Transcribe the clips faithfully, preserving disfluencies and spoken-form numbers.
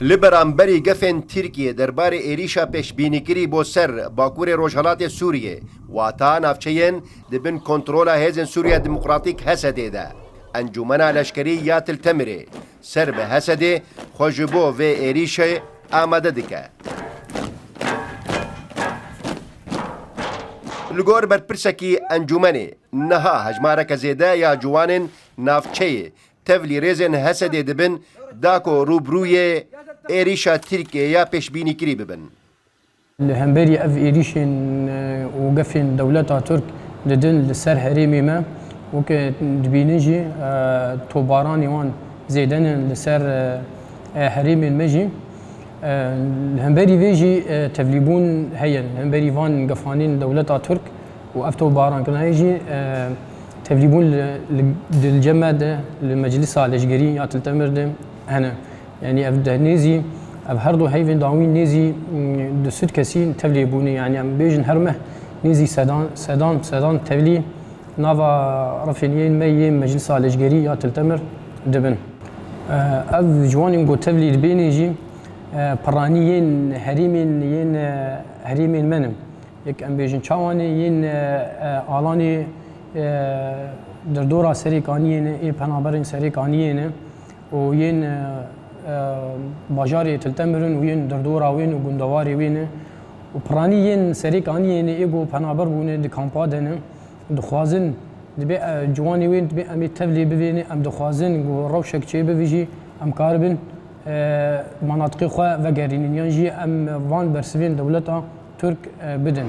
Li beramberî gefên Tirkiyê derbarê êrîşa pêşbînîkirî bo ser Bakurê Rojhelatê Sûriyê, wata navçeyên di bin kontrola Hêzên Sûriya Demokratîk, HSD'ê de, Encûmena Leşkerî ya Til Temirê ser bi HSD'ê xwe ji bo vê êrîşê amade dike. Li gor berpirsekî encûmenê, niha hejmareke zêde ya ciwanên navçeyê tevlî rêzên HSD'ê dibin, da ku rûbirûyê êrîşa Tirkiyê ya pêşbînîkirî bibin. Li hemberî ev êrîşên, e, û gefên dewleta Tirk didin li ser herêmê me, weke dibînin jî, e, tobaranê wan zêde ne li ser, e, e, herêmên me jî. E, li hemberî vê jî, e, tevlîbûn heye. Li hemberî van gefanên dewleta Tirk û ev tobarankirinayê jî, e, tevlîbûn li, li, di li cem me de, li Meclisa Leşgerî ya Til Temir de hene. Yanî ev de nêzî, ev her du heyvên dawîn nêzî, mm, du sed kesî tevlî bûne. Yanî em bêjin her meh nêzî sedan, sedan, sedan tevlî nava refên yên me yên Meclisa Leşgerî ya Til Temir dibin. E, ev ciwanên ku tevlî dibênê jî, e, piranî yên herêmên, yên, e, herêmên me ne. Yek em bêjin çawanê yên, e, e, alanê, e, derdora Serê Kaniyê ne, ê penaberên Serê Kaniyê ne û yên, e, e, bajarê Til Temir in û yên derdora wê ne û gundewarê wê ne û piranî yên Serê Kaniyê ne, ê ku penaber bûne di kampa de ne, dixwazin, dibê, e, ciwanê wê, dibê em ê tevlê bivêne, em dixwazin ku rewşek çêbibe jî, em karibin, e, manatiqê xwe vegerînin, yan jî em van bersivên dewleta Tirk, e, bidin.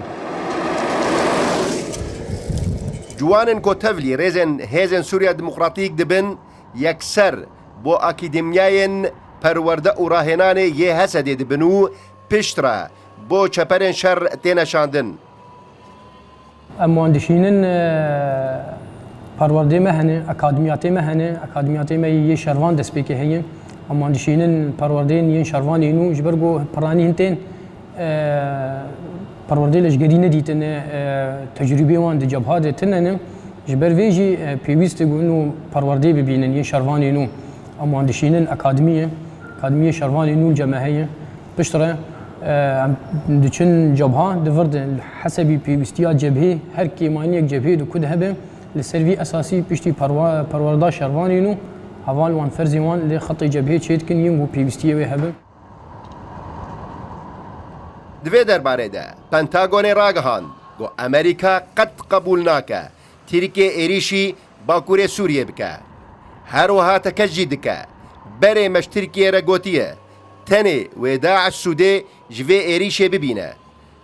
Ciwanên ku tevlî rêzên Hêzên Sûriya Demokratîk dibin, yekser bo akademiyayên perwerde û rahênanê yê HSD'ê dibin û piştre bo çeperên şer têne şandin. Em wan dişînin, e, perwerdê me hene, akademiyatê me hene, akademiyatê me yê şervan destpêkê heye. Em wan dişînin perwerdeyên yên şervanê nû, ji ber ku piranî hin tên, e, perwerdê leşgerî nedîtine, e, tecrûbê wan di cebha de tune ne. Ji ber vê jî, e, pêwîst e ku nû perwerdê bibînin yên şervanê nû. Em wan dişînin akademiyê, akademiyê şervanê nû li cem me heye. Piştre, e, em diçin cebha, di vir de li hesebî pêwîstiya cebhê, her kêmaniyek cebhê di ku de hebe, li ser vî esasî piştî perwa-, perwerda şervanê nû, heval wan ferzên wan lê xetê cebhê çêdikin yên ku pêwîstiyê wê hebe. Di vê derbarê de Pentagonê ragihand ku Amerîka qet qebûl nake Tirkiye êrîşî Bakurê Sûriyê bike. Her wiha tekez jî dike, berê me ji Tirkiyê re gotiye, tenê wê DAIŞ sûdê ji vê êrîşê bibîne.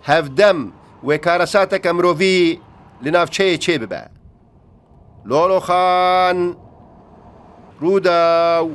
Hevdem wê karesateke mirovî li navçeyê çêbibe. Lolo Xan, Rûdaw.